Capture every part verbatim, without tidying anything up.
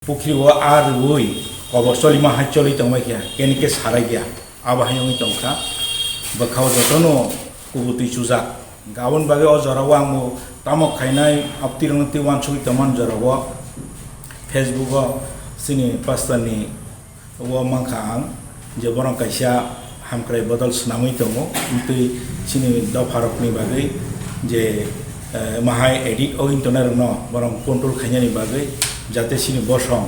Pukhri o a rwui kobor cholima hai choli tongbai kha, keni khe sarai kha, abo hai wngwi tong kha. Bwkha o jotono kubutwi chujak. Aboni bagwi o jora o ang bo tamo khainai, abtwi rwngwi twi uansugwi tongmani jora o Facebook o chini pastor ni o mankha ang je borok kaisa hamkrai bodol swnamwi tongo, wngtwi chini dopharokni bagwi je, eh, mahai edit o internet rokno borok control khainani bagwi, jate chini bosong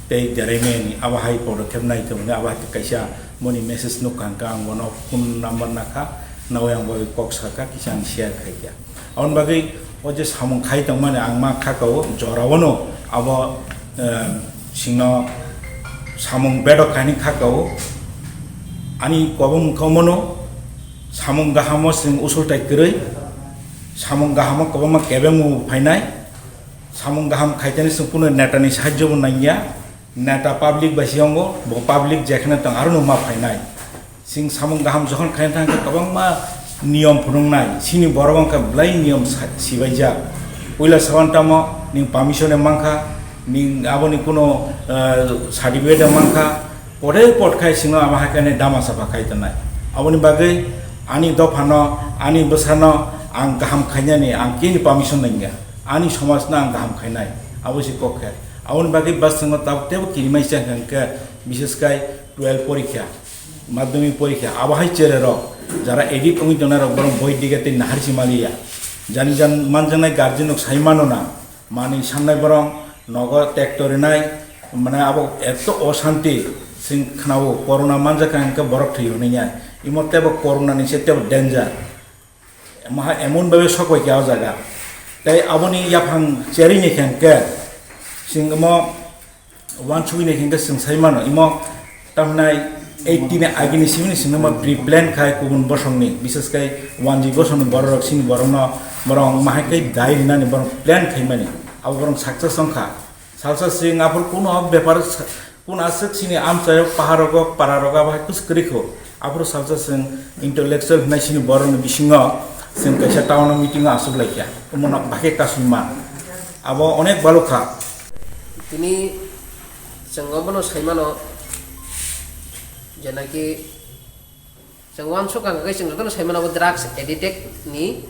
tei deraimani abo hai podokhep nai tongmani abo hai kaisa moni message nukha hwnkha ang bono phone number nakha, nawi ang bai kok sakha kisa ang share khaikha. Aboni bagwi o je samung khai tongmani ang ma kha kao, jora o no abo, eh, singno samung bedok kainwi kha kao. Ani kobong wngkha omono, samung gahamo sing usul tai kwrwi, samung gahamo kwbangma kebengmung phainai, samung gaham khaitani sing kuno netani sahajyo bo nangya, neta public bai siyongo, bo public jekheno tong aro no ma phainai. Sing samung gaham jokhon khaina thang khe kwbangma niyom phunuknai, sini borok wngkha belai niyom sa-, sibaijak. Puila saban tamo ning permission mankha, ning aboni kuno, eh, certificate mankha, pote pot khai singno ama hai khe dama sapa khai tongnai. Aboni bagwi ani dophano, ani bwsano ang gaham khainani ang kini permission nangya. Ani somajno ang gaham khainai. Abo se kok khe. Aboni bagwi bwskango tabuk teibo kini mai chang khe, bises khai twelve porikha. Madhyamik porikha, abo hai chererok, jara edit wngwi tongnairok, borok boi dige tei naharsi maliya. Jani jan manjaknai guardian rok sai mano na, manwi sannai borok nogo tekto rinai, mane abo eto oshanti, sing khnao, corona manjakha hwnkhe borok thwi hwnwi ya. Imo teibo corona ni se teibo danger. Maha emon babe sok bai kha o jaga. Tei aboni yaphang cherwi ni khe hwnkhe, sing imo uansugwi ni hwnkhe chwng sai mano, imo tamhinai eighty ni agini simi ni simi no pre-plan khai kubun bosongni, bises khai one G bosongni borok rok sini borokno borok mahai khai dai rinani borok plan khaimani, abo borok success wngkha. Salsa sing aphuru kuno bepar sa-, kun aswk sini amchaio paharogo pararogo abo hai kus kwrwi kho. Aphuru salsa sing intellectual hinai sini borokni bisingo sing kaisa town o meeting o aswk laikha. Omono bahai kasuma. Abo onek balukha. Tini chwng obono saimano, je naki chwng uansuk ang khe chwng jotono saimano abo drugs addicted ni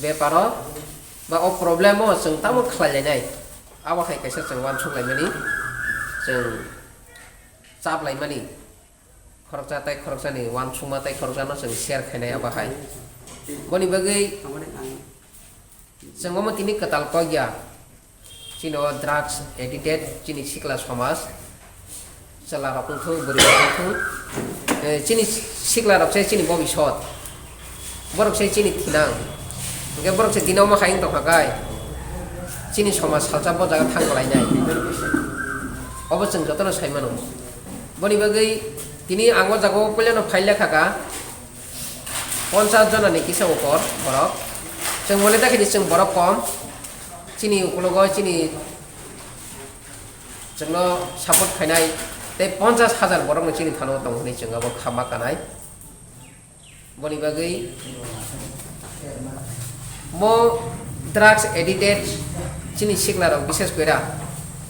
beparo ba o problem o chwng tamo khlai lainai. Abo hai kaisa chwng uansuk laimani, chwng chap laimani. Khoroksa tei khoroksani uansukma tei khoroksano chwng share khainai abo hai. Boni bagwi chwng omo tini kwtal kok ya. Chini o drugs addicted chini sikla somaj. Chwla rok wngthung, bwrwi rok wngthung. Eh, chini sikla rok se chini bobisot. Borok se chini thinang. Hwnkhe borok se dina omo hai wng tongkha kai. Chini somaj salsa bo jaga thang kwlainai. Obo chwng jotono sai mano. Boni bagwi tini ang o jaga o puilano phai lekha kha. Ponchas jona ni kisa ukor borok. Chwng mone ta khe di chwng borok kom. Chini ukulogo chini chwngno support khainai tei ponchas hajar borokno chini thano tong hwnwi chwng abo kha ma kanai. Boni bagwi mo drugs addicted chini sikla rok bises koira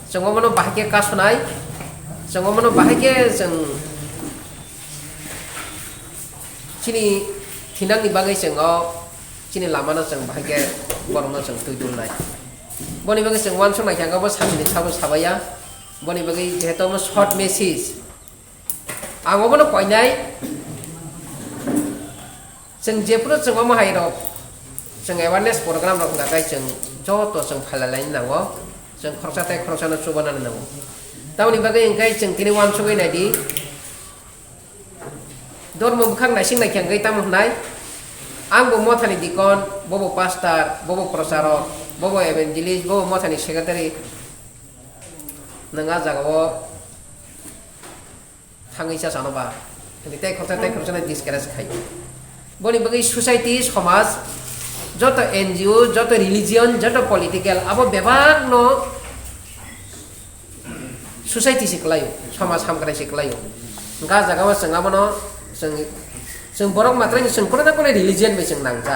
chwng omono bahai khe kasonai, chwng omono bahai khe chwng chini thinangni bagwi chwng o chini lamano chwng bahai khe borokno chwng twi tubunai. Boni bagwi chwng uansuk nai khe ang abo sakni sabo sabaiya. Boni bagwi jehetu omo short message. Ang obono koinai, chwng jephuru chwng omo hai rok, chwng awareness program rok wngkha khe chwng joto chwng phalalaini nango, chwng khoroksa tei khoroksano chubanani nango. Tamoni bagwi hwnkhe chwng tini uansugwi naidi, dormo bwkhak naising naikhe hwnkhe tamo hwnai, ang bo mothani dikon, bobo pastor, bobo procharok, bobo evangelist, bobo mothani secretary, nwng a jagao thangwi cha chano ba, hwnwi tei khoroksa tei khoroksano discourage khai. Boni bagwi society, somaj, joto N G O, joto religion, joto political, abo bebakno society se kwlaio, somaj hamkrai se kwlaio. Hwnkha jagao chwng abono, chwng, chwng borok matraino chwng kono na kono religion bai chwng nangjak.